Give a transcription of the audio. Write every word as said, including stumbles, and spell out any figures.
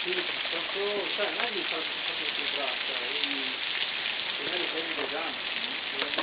Sì, proprio, cioè, non è che fa, fa così braccia, quindi magari prendi due gambe,